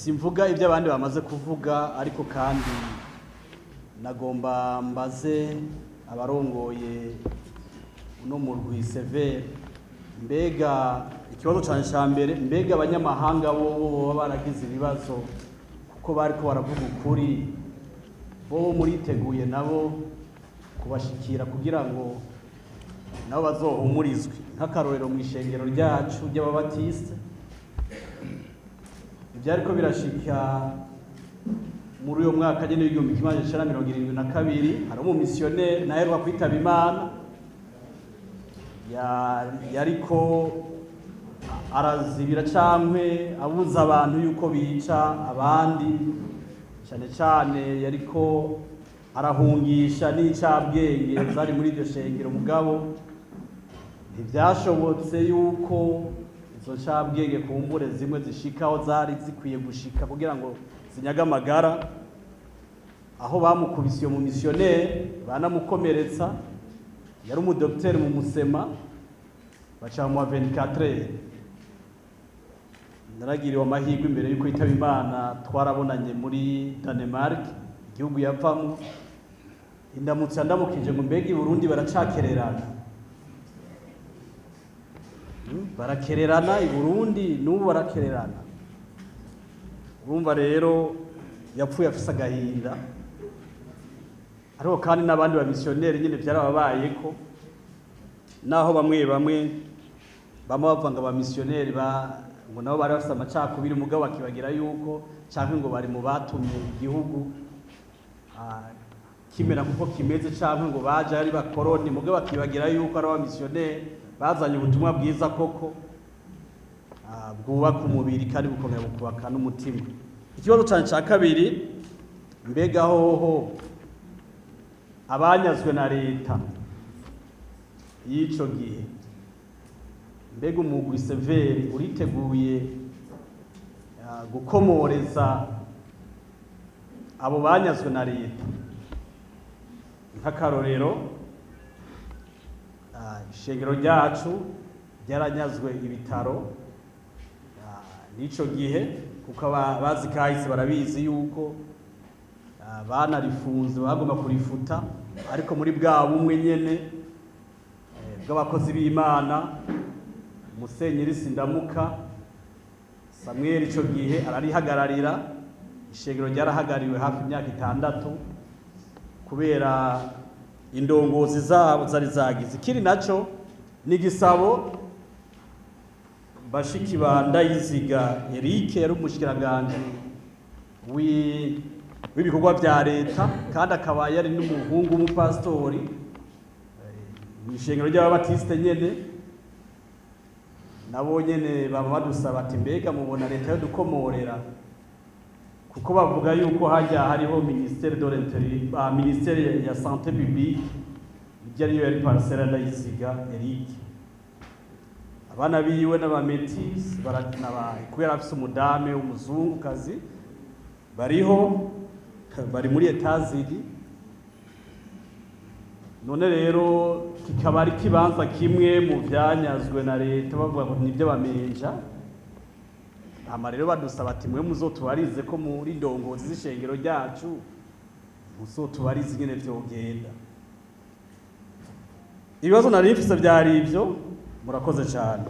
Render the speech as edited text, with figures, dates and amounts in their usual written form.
Simvuga ibyo abandi bamaze kuvuga, ariko kandi nagomba mbaze abarongoye uno murwi CVR: mbega, ikibazo cyane cya mbere, mbega abanyamahanga bo baba baragize ibibazo kuko bariko baravuga ukuri, bo muriteguye nabo kubashikira kugira ngo nabo bazohumurizwe? Nk'akarorero, mu ishengero ryacu ry'Ababatiste, ivyariko birashika muri uyo mwaka nyene w'1972, hari umumisiyoneri naheruka kwitaba Imana, yariko arazibira cankwe abuza abantu yuko bica abandi, cane cane yariko arahungisha n'incabwenge zari muri iryo shengero. Mugabo ntivyashobotse yuko izo ncabwenge kumbure zimwe zishika aho zari zikwiye gushika kugira ngo zinyage amagara. Aho bamukubise iyo mu misiyoneri, banamukomeretsa, yari umudokiteri mu musema, baca bamuha 24 heures. Naragiriwe amahirwe, imbere yuko yitaba Imana twarabonanye muri Danemark, igihugu yavamwo. Indamutso yandamukije ngo: "Mbega i Burundi baracakererana?" Barakererana i Burundi, n'ubu barakererana. Urumva rero yapfuye afise agahinda. Ariko kandi n'abandi bamisiyoneri nyine byarababayeko, naho bamwe bamwe bama bavuga ngo abamisiyoneri ngo nabo bari bafise amacakubiri, mugabo bakibagira yuko canke ngo bari mu batumye igihugu kimera kuko kimeze, canke ngo baje ari bakoroni, mugabo bakibagira yuko ari abamisiyoneri bazanye ubutumwa bwiza koko, bwubaka umubiri kandi bukongera bukubaka n'umutima. Ikibazo cane ca kabiri: mbega hoho abanyazwe na leta y'ico gihe, mbega umugwi CVR uriteguye gukomoreza abo banyazwe na leta? Nk'akarorero, ishengero ryacu ryaranyazwe ibitaro n'ico gihe, kuko abazi kahise barabizi yuko banarifunze, bagomba kurifuta, ariko muri bwa bumwe nyene bw'abakozi b'Imana, Musenyeri Sindamuka Samuel ico gihe ararihagararira. Ishengero ryarahagariwe hafi imyaka 6 kubera indongozi zabo zari zagize. Ikindi naco ni igisabo bashiki ba Ndayiziga Eric, yari umushikiranganji w'ibikorwa vya leta, kandi akaba yari n'umuhungu w'umupasitori mw'ishengero ry'Ababatiste nyene. Nabo nyene baba badusaba ati: "Mbega mubona leta yo dukomorera?" Kuko bavuga yuko hajya hariho ministère de l'Intérieur, ministère ya Santé publique, ijya ariyo yari parcelle ya Ndayiziga Eric. Abana biwe n'abametis, kubera afise umudame w'umuzungukazi, bariho, bari muri Etazini. None rero kikaba ari kibanza kimwe mu vyanyazwe na leta, bavuga ngo nibyo bamenja. Hama rero badusaba ati: "Mwe muzotubarize ko muri ndongozi z'ishengero ryacu, muzotubarize ingene vyogenda." Ibibazo nari mfise vyari ivyo. Murakoze cane.